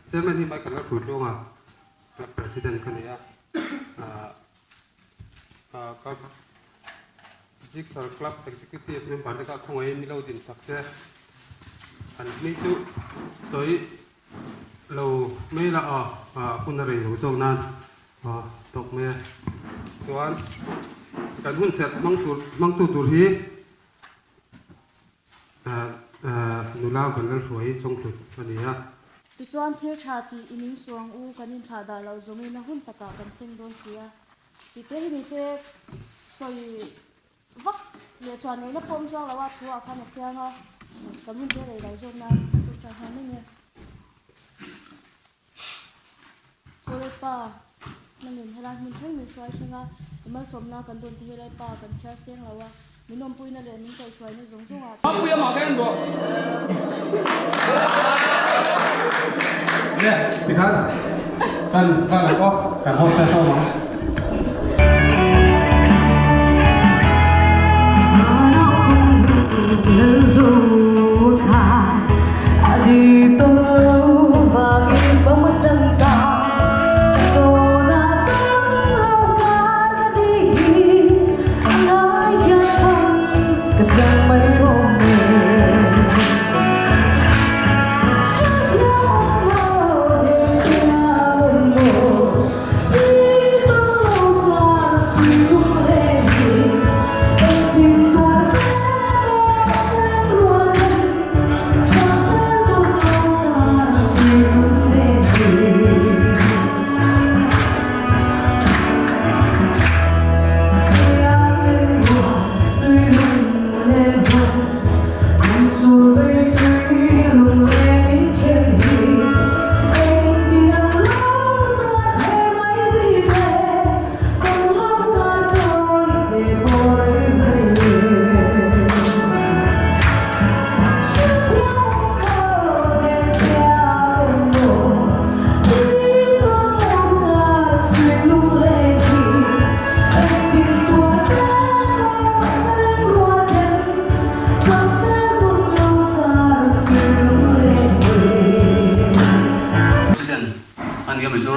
Chairman hi Michael Lalhruitlunga Club President ka ni a, ka Jigsaw Club Executive member te kha khawngaihin ni lo din sak se, an hming chu sawi lo mai la aw, hun a rei lo zawk nan tawk mai a. Chuan kan hun serh hmang tur hmangtu tur hi Nula Vanlalhruai Chawngtlut a ni a. Tichuan thil tha tih in insuang u kan inthlah dah loh zawngin a hun takah kan seng dawn si a. Tih te hi nise sawi vak leh chuan ngaihna pawh awm chuang lo a, thu ah khan a chiang a, kan hun te rei lo zawk nan ka ṭawngṭai nghal mai nia. Kawlpa, nangin helai hmun thleng min hruai thleng a, i malsawmna kan dawn te hi Lalpa kan chhiar seng lo a, min awmpuina leh min kaihhruaina zawng zawng ah. Mapuia mah ka en rawh. Nge, tikhan kan kan ang aw, kan haw ṭan hlawm ang.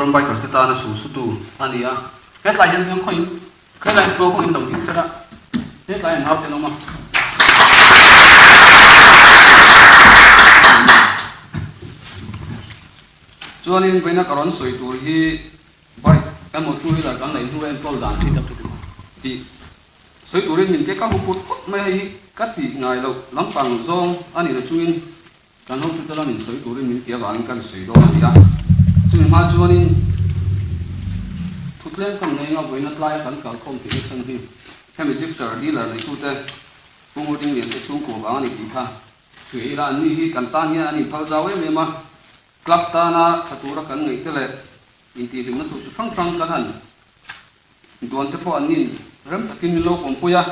Mizoram Bikers te tana sulsutu a ni a. Hetlai hian hian khawiin Helai chu kawng in lo ding sela, hetlai an naute an awm a. Chuanin vawiina ka rawn sawi tur hi bike emaw two wheeler kan lei hnu a enkawl dan tih sawi turin min ke ka hmu put phawt mai a, hei hi ka tih ngai loh lampang zawng a nih na chungin Kan hotute lamin sawi turin min ti avangin kan sawi dawn a ni a. Chumi hma chuanin thutleng kan nei anga vawiina tlaia kan kalkhawm tih na chhan hi hemi Gixxer dealer neitute Pu Ngurding Lian te chhungkua vang a ni tih kha hria ila anni hi kan tan hian an inphal zau em em a. Club tana tha tura kan ngaih te leh intihhlimna tur chi hrang hrang kan han Duan te pawh an nin rem takin min lo pawmpui a,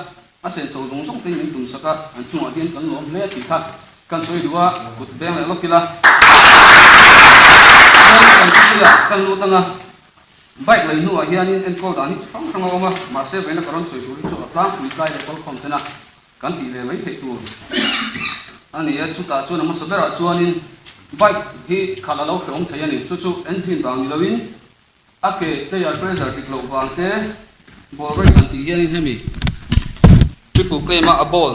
a senso zawng zawng tein min tumsak a, an chungah hian kan lawm hle tih kha kan sawi duh a, kut beng leh lawk ila. Chuan kan thupui ah kan lut ang a, bike lei hnuah hianin enkawl dan hi chi hrang hrang a awm a, mahse vawiina ka rawn sawi tur hi chu a tlangpui tlai leh kawlkhawm tena kan tih ve mai theih tur a ni a, chutah chuan a hmasa berah chuanin bike hi khalh a lo hrehawm thei a ni, chu chu engine vang ni loin A ke player pressure dik loh vang te ball rate han tih hianin hemi triple claim a a ball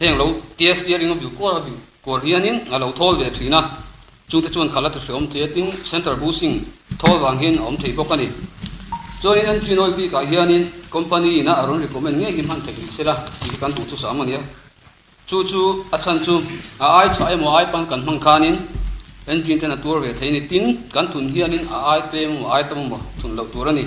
heng lo tia steering a vil kuar a vil kuar hianin a lo thawl ve thin a, chungte chuan khalh a ti hreawm thei a, tin center boosting thawl vang hian a awm thei bawk a ni. Chuanin engine oil bikah hianin company ina a rawn recommend ngei hi hman theih ni sela tih hi kan duh chu sam a nia. Chu chu a chhan chu a ai chhah emaw ai pan kan hmang khanin engine ten a tuar ve thei a ni. Tin, kan thun hianin a ai tlem emaw ai tam emaw thun loh tur a ni.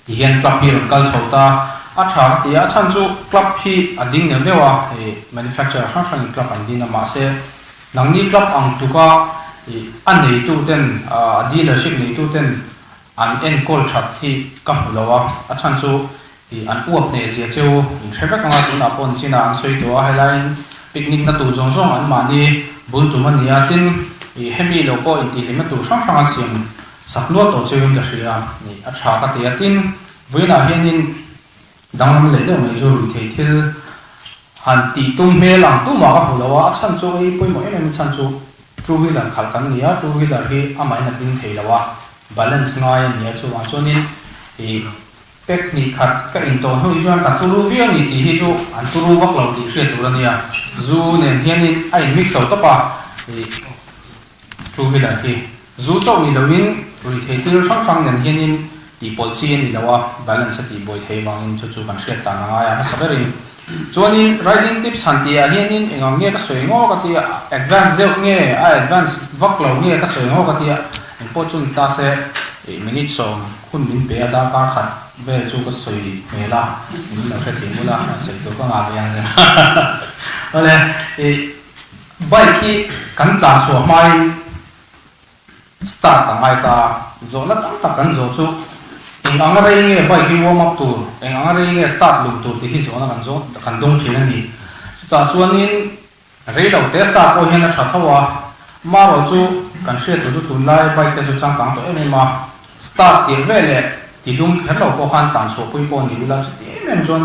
Ti hian club hi rawn kal chho ta a tha ka ti a, a chhan chu club hi a ding neuh neuh a, ih manufacturer hrang hrangin club an din a, mahse nangni club ang tluka ih a neitu ten a dealership neitu ten An enkawl that hi ka hmu lo a, a chhan chu ih an uap hneh zia cheu in hre vek ang a, tunah pawh an chinah an sawi tawh a, helaiin picnic na tur zawng zawng an mahni bul tum a ni a, tin ih hemi lo pawh intihhlimna tur hrang hrang an siam sak nual tawh cheuin ka hria ih a tha ka ti a, tin vawiinah hianin danglam leh deuh mai chu ruihtheih thil Han tih tum hmel ang tumah ka hmu lo a, a chhan chu ei pawimawh em em a chhan chu two wheeler khalh kan ni a, two wheeler hi amahin a ding thei lo a, balance ngai a ni a, chuvang chuanin ih pack hnih khat ka intawh hnu hi chuan ka turu viau ni tih hi chu an turu vak lo tih hriat tur a nia, zu nen hianin a in mix lo tawp a, ih two wheeler hi zu chauh ni loin ruihtheih thil hrang hrang nen hianin tih pawlh chi a ni lo a, balance a tih buai thei vangin chu chu kan hriat tlan a ngai a hmasa berin. Chuanin riding tips han tih ah hianin eng ang nge ka sawi ngaw ka ti a, advance deuh nge a advance vak lo nge ka sawi ngaw ka ti a, eng pawh chu ni ta se ih minute 10 hun min pe a darkar khat vel chu ka sawi hmel a, min lo hrethiam ula sawi tur ka ngah ve ang zel awle ih bike hi kan tlan chhuah hmain Start a ngai ta a, zawhna tam tak kan zawh chu eng anga rei nge bike hi warm up tur, eng anga rei nge start lum tur tih hi zawhna kan zawh kan dawng thin a ni. Chutah chuanin rei lo te start pawh hian a tha tho a, marawh chu kan hriat tur chu tunlai bike te chu changkang tawh em em a, start tir ve leh. Tilum kher lo pawh khan tlan chhuah pui pawh ni ula chuti em em chuan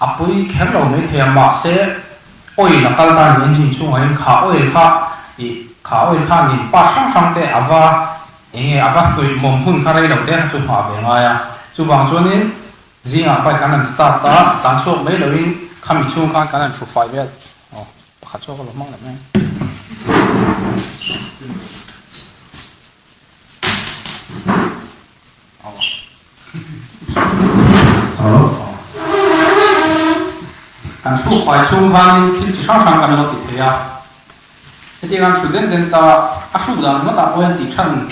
a pui kher lo mai thei a, mahse oil a kal ta ni engine chhungah hian kha oil kha ih kha oil khan in part hrang hrang te a va eng nge a va hnawih mawm hun kha rei lo te kha chu hmah ve ngai a, chuvang chuanin zingah bike an han start a tlan chhuak mai loin khami chhung khan kan han hru fai vel aw pakhat chu ka lo hmang leh mai. Kan hruk fai chhung khanin thil chi hrang hrang kan lo ti thei a, hetiang an hru den den ta a hruk dan ringawtah pawh hian tih than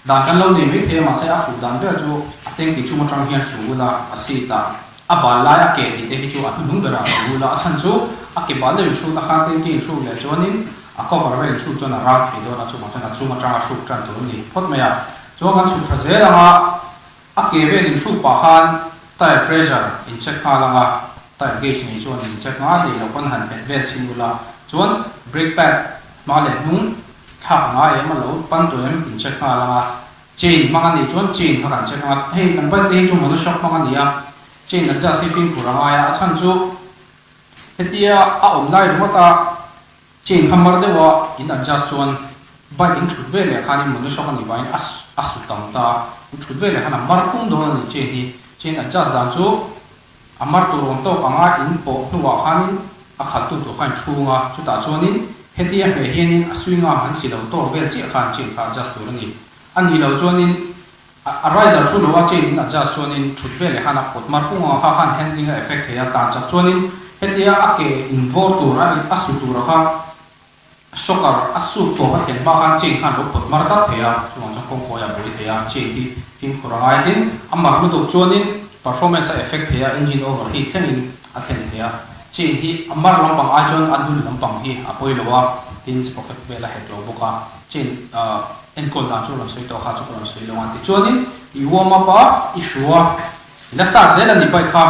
dan kan lo nei mai thei a, mahse a fuh dan ber chu a tengti chung atang hian hru ula a seat ah a bal lai a ke tih te hi chu a hnuhnung berah hru ula a chhan chu a ke bal deuh in hruk a khan tengti in hruk leh chuanin a cover vel in hruk chuan a rang thei dawn a, chuvang chuan a chung atanga hruk tan tur a ni phawt mai a. Chuan kan chhuk tha zel ang a, a ke vel inhruk pah khan tire pressure in check nghal ang a, tire gauge nei chuan in check nga nei lo pawn han pet vel chhin ula, chuan brake pad hma leh hnung thlak a ngai em a lo pan tawh em in check nghal ang a, chain hmang a nih chuan chain kha kan check ang a, hei kan bike te hi chu monoshock hmang a ni a, chain adjust hi fimkhur a ngai a, a chhan chu hetia a awm lai ringawt a, Chain kha mar deuh a in adjust chuan bike in thut ve leh khanin monoshock a nih vangin a a su tam ta, in thut ve leh khan a mar tung dawn a ni chain hi. Chain adjust dan chu a mar tur awm tawk anga in pawh hnuah khanin a khaltu tur kha in chhung a, chutah chuanin hetia hmeh hianin a swing arm han si lo tawk vel chiah khan chain kha adjust tur a ni. A nih loh chuanin a rider thu lo a chain in adjust chuanin thut vel leh khan a pawt mar kung ang kha khan handling a effect thei a, tlan chak chuanin hetia a ke in vawr tur a a su tur a kha shocker a suk tawp a thlen hma khan chain khan lo pawt mar tlat thei a, chuvang chuan kawngkawi a buai thei a, chain hi fimkhur a ngai tin a mar lutuk chuanin performance a effect thei a, engine overheat thlengin a thlen thei a, chain hi a mar lampang ai chuan a dul lampang hi a pawi lo a, tin sprocket vel a hek lo bawk a, chain ah. Enkawl dan chu rawn sawi tawh kha chu ka rawn sawi lo a, tichuanin i warm up a, i hru a, i la start zel a ni bike kha,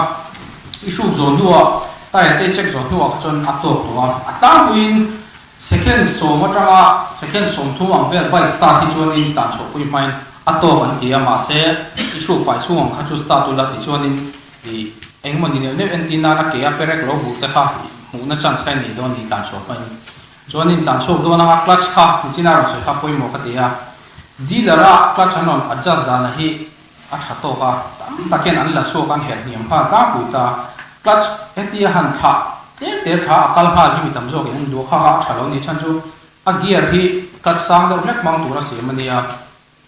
i hruk zawh hnuah tyre te check zawh hnuah kha chuan a tawk tawh a, a tlangpuiin second sawm atanga second 30 ang vel bike start hi chuanin tlan chhuahpui hmain a tawk an ti a, mahse i hruk fai chhung ang kha chu start ula tichuanin i engemaw ni neuh neuh entir nana ke a perek lo bur te kha hmuhna chance kha i nei dawn ni tlan chhuah hmain. Chuan in tlan chhuak dawn anga clutch kha nichina rawn sawi kha pawimawh ka ti a, dealer a clutch an rawn adjust zana hi a tha tawk a, tam tak hian an la chhuak an herh hniam nghal tlangpui ta, clutch hetia han thlah tlem te thla a kal nghal hi mi tam zawkin an duh kha kha a tha lo ni chhan chu a gear hi clutch sang deuh hlek hmang tur a siam a nia.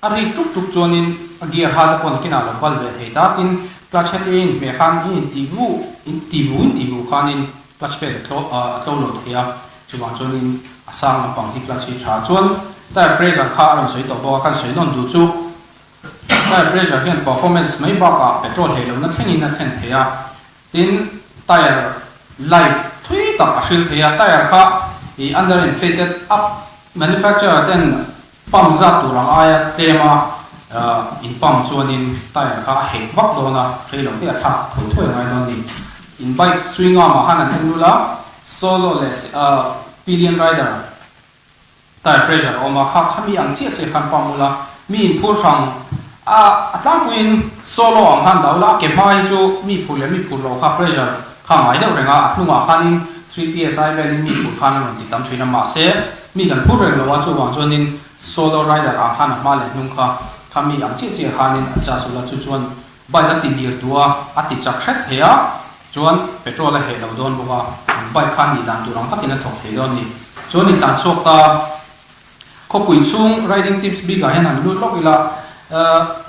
A rik tuk tuk chuanin a gear ha te pawh nakinah lo bal ve thei ta tin clutch heti a inhmeh khan in inti vu in ti vu in ti vu khanin clutch pek a tlo a tlo lo thei a, chuvang chuanin a sang lampang hi clutch hi tha chuan tire pressure kha a rawn sawi tawh bawk a, kan sawi nawn duh chu tire pressure hian performance mai bakah petrol hei lohna thlengin a thlen thei a, tin tire life thui tak a hril thei a, tire kha i under inflated up manufacturer ten Pump zat tur ang aia tlem a in pump chuanin tyre kha a hek vak dawn a, rei lo te a thlak thawi thawi a ngai dawn a ni. In bike swing arm ah khan an en lul a, solo leh pillion rider tyre pressure a awm a, kha khami ang chiah chiah khan pump ula, mi in phur hrang a a tlangpuiin solo ang khan dah ula, a ke hma hi chu mi phur leh mi phur lo kha pressure kha a ngai deuh reng a, a hnungah khanin 3 psi velin mi phur khan a rawn ti tam thin a, mahse, Mi kan phur reng lo a, chuvang chuanin solo rider ah khan a hma leh hnung kha kha mi ang chiah chiah khanin a charge ula, chu chuan bike a ti lir duh a, a ti chak hret thei a, chuan petrol a heh lo dawn bawk a, bike khan nih dan tur ang takin a thawk thei dawn a ni. Chuan in tlan chhuak ta, khawpui chhung riding tips bik ah hian han lut lawk ila,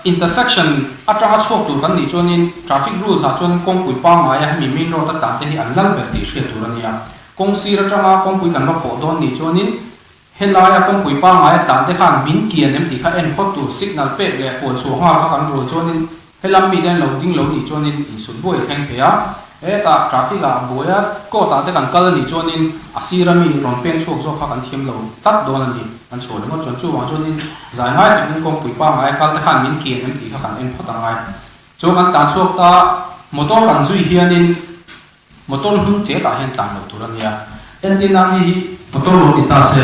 intersection atanga chhuak tur kan nih chuanin traffic rules ah chuan kawngpui pangngai a hemi main road a tlan te hi an lal ber tih hriat tur a nia. Kawng sir atanga kawngpui kan va pawh dawn nih chuanin helaia kawngpui pangngai a tlan te khan min kian em tih kha en phawt tur signal pek leh kual chhuah nghal kha kan rual chuanin helam mite an lo ding lo nih chuanin insut buai a thleng thei a, hetah traffic ah buai a court ah te kan kal a nih chuanin a sira mi rawn pen chhuak zawk kha kan thiam lo tlat dawn a ni kan chhuah ringawt chuan chuvang chuanin zai ngai takin kawngpui pangngai a kal te khan min kian em tih kha kan en phawt angai chuan kan tlan chhuak ta motor kan zui hianin Motor hnung chet ah hian tlan loh tur a nia. Entir nan hei hi motor lo ni ta se,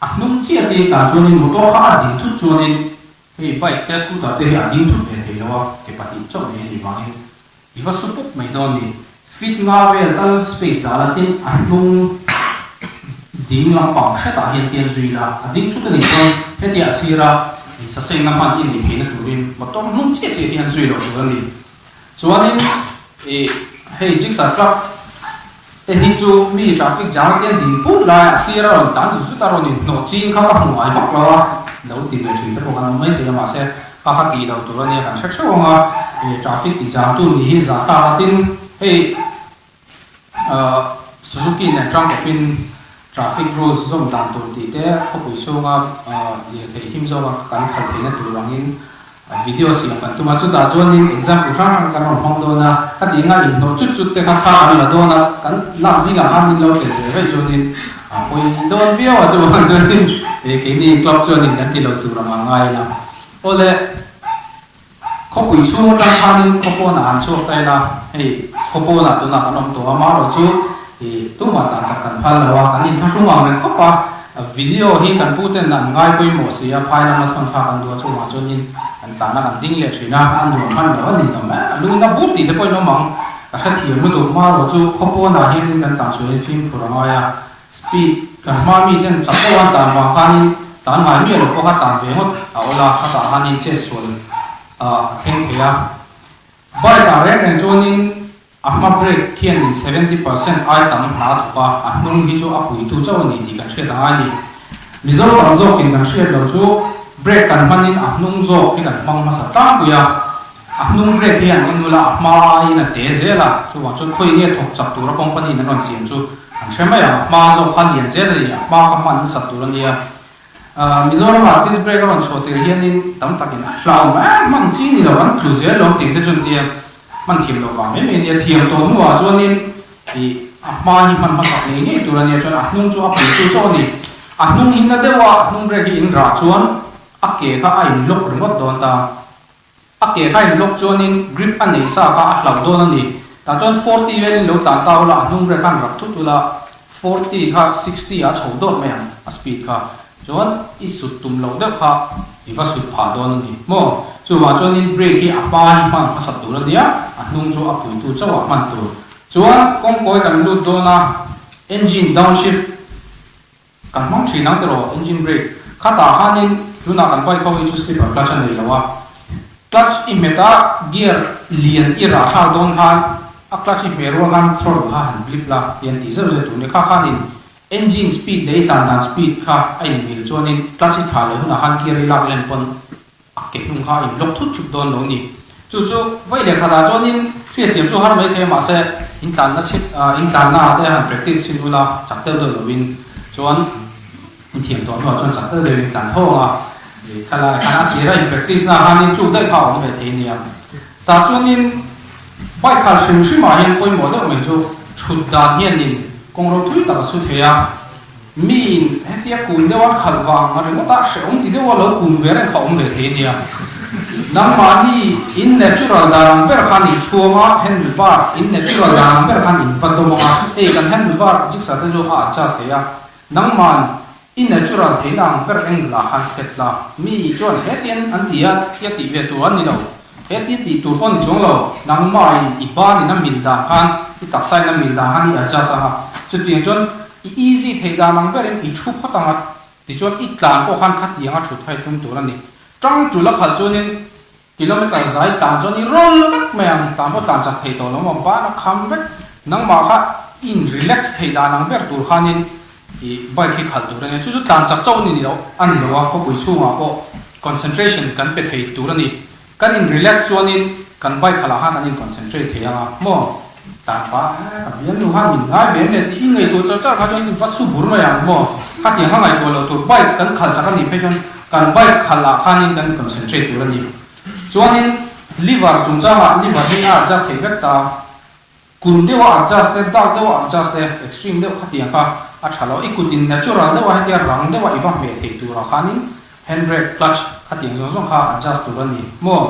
a hnung chiah te tlan chuanin motor kha a din thut chuanin Hei bike te scooter te hi a ding thut ve thei lo a, ke pahnih chauh nei a nih vangin i va su pawp mai dawn ni. Feet nga vel tal space dah la tin a hnung ding lampang hretah hian tian zui la, a ding thut a nih chuan hetia a sira insasengna hman i nei theihna turin motor hnung chiah chiah hian zui loh tur a ni. Chuanin ih hei Jigsaw Club te hi chu mi traffic jam a tian ding put lai a sir a rawn tlan zut zut a rawn inhnawh ching kha ka hmu ngai vak lo a, lo ti ve thin te pawh kan awm mai thei a mahse kha kha tih loh tur a nia kan hre theuh ang a, ih traffic ti jam tu nih hi zahthlak a tin hei Suzuki nen tangkawpin traffic rules zawm dan tur tih te khawpui chhunga lirthei him zawka kan khal theihna tur angin video siam kan tum a. Chutah chuanin example hrang hrang kan rawn hmang dawn a, ka tih anga inhnawh chut chut te kha thla kan la dawn a, kan lak zingah khan in lo tel ve vaih chuanin a pawi dawn viau a, chuvang chuanin keini club chuanin kan ti lo tur ang a ngai ila. Awle. Khawpui chhung atang khanin khawpawnah han chhuak ta ila, hei khawpawnah tunah kan awm tawh a, amaherawh chu ih tumah tlan chak kan phal lo a, kan inthlahrung ang reng khawp a, video hi kan pu ten an ngai pawimawh si a, phai lama thawn thlak an duh a, chuvang chuanin kan tlan a kan ding leh thin a, a nuam hman lo a ni lo mai a, lu na but tih te pawhin awm ang, ka hrethiam lutuk, amaherawh chu khawpawnah hianin kan tlan chhuahin fimkhur a ngai a, Speed kan hma mi ten chak deuh an tlan vang khanin tlan ngai miah lo pawh kha tlan ve ngawt a awl a, khatah khanin chet sual a thleng thei a. Bike ah reng reng chuanin a hma brake khianin 70% ai tam hna a thawk a, a hnung hi chu a puitu chauh a ni tih kan hriat a ngai ni. Mizo tam zawkin kan hriat lo chu brake kan hmanin a hnung zawk hi kan hmang hmasa tlangpui a. A hnung brake hi an en ula a hma aiin a te zel a, chuvang chuan khawi nge thawk chak tura company in an rawn siam chu an hre mai ang, a hma zawk kha lian zel a ni, a hma kha hman nasat tur a nia. Mizoram ah disc brake a rawn chhuah tir hianin tam takin a hlau mai a, hman chi ni lo kan tlu zel lo tih te chu an ti a, hman thiam loh vang mai mai a nia, thiam tawh hnuah chuanin ih a hma hi hman hmasak ngei ngei tur a nia, chuan a hnung chu a puitu chauh a ni, a hnung hi na deuh a, a hnung brake hi in rah chuan a ke kha a in lock ringawt dawn ta. A ke kha in lock chuanin grip a nei sa kha a hlauh dawn a ni. Tah chuan 40 velin lo tlan ta ula, a hnung brake khan rak thut ula, 40 kha 60 ah a chho dawt mai ang a speed kha. Chuan i sut tum loh deuh kha i va sut phah dawn a ni maw? Chuvang chuanin brake hi a hma hi hman hmasa tur a nia, a hnung chu a puitu chauh ah hman tur. Chuan kawngkawi kan lut dawn a, engine downshift Kan hmang thin ang tiraw engine brake khatah khanin tunah kan bike ho hi chu slipper clutch a nei lo a, clutch i hmet a gear lian i rah thlak dawn khan a clutch i hmeh rual khan throttle kha han blip la ti an tih zeuh zeuh tur nia kha khanin engine speed leh i tlan dan speed kha a inmil chuanin clutch i thlah leh hunah khan gear i lak len pawn A ke hnung kha a in lock thut thut dawn lo ni. Chu chu vawi leh khatah chuanin hriatthiam chu har mai thei a mahse in tlanna chhin in tlanna ah te han practice chhin ula chak deuh deuh loin chuan in thiam tawh hnuah chuan chak deuh deuh in tlan tho ang a. Ih khalai khan a tira in practice na khanin tluk daih kha a awm ve thei nia. Tah chuanin bike khal hrim hrim ah hian pawimawh deuh mai chu thut dan hianin kawng ro thui tak a su thei a. Miin hetia kun deuh a khalh vang ringawt a hrehawm ti deuh a lo kun ve reng kha awm ve thei a nia. Nangmahni in natural dan ang ber khan in thuang a, handle bar in natural dan ang ber khan in va dawm ang a, hei kan handle bar jigsaw te chu a adjust thei a, nangman i natural theihna ang ber angle ah khan set la. Mi chuan hetian an ti a, tia tih ve tur an ni lo. Hetia tih tur pawh ni chuang lo, nangmahin i banin a mil dan khan, i taksain a mil dan khan i adjust ang a, chutiang chuan i easy theih dan ang berin i thu phawt ang a, tichuan i tlan pawh khan khatiang a thut kha i tum tur a ni. Tang tul a khalh chuanin kilometer zai tlan chuan i roll vek mai ang, tlan pawh tlan chak thei tawh lo maw, ban a kham vek, nangmah kha i in relax theih dan ang ber tur khanin i bike hi khalh tur a ni. Chu chu tlan chak chauh a ni lo a ni lo a, khawpui chhungah pawh concentration kan pe thei tur a ni. Kan in relax chuanin kan bike khalh ah khan kan in concentrate thei ang a maw? Tlan pah eh ka bialnu khan min ngai ve em le tih i ngaihtuah char char kha chuan va su bur mai ang maw? Khatiang kha ngaihtuah loh tur bike kan khalh chak a nih phei chuan kan bike khalh ah khanin kan concentrate tur a ni. Chuanin liver chungchangah liver hi a adjust thei vek ta. Kun deuh a adjust te, dark deuh a adjust te, extreme deuh khatiang kha a tha lo. I kut in natural deuh a hetia rang deuh a i va hmeh thei turah khanin handbrake, clutch khatiang zawng zawng kha adjust tur a ni maw?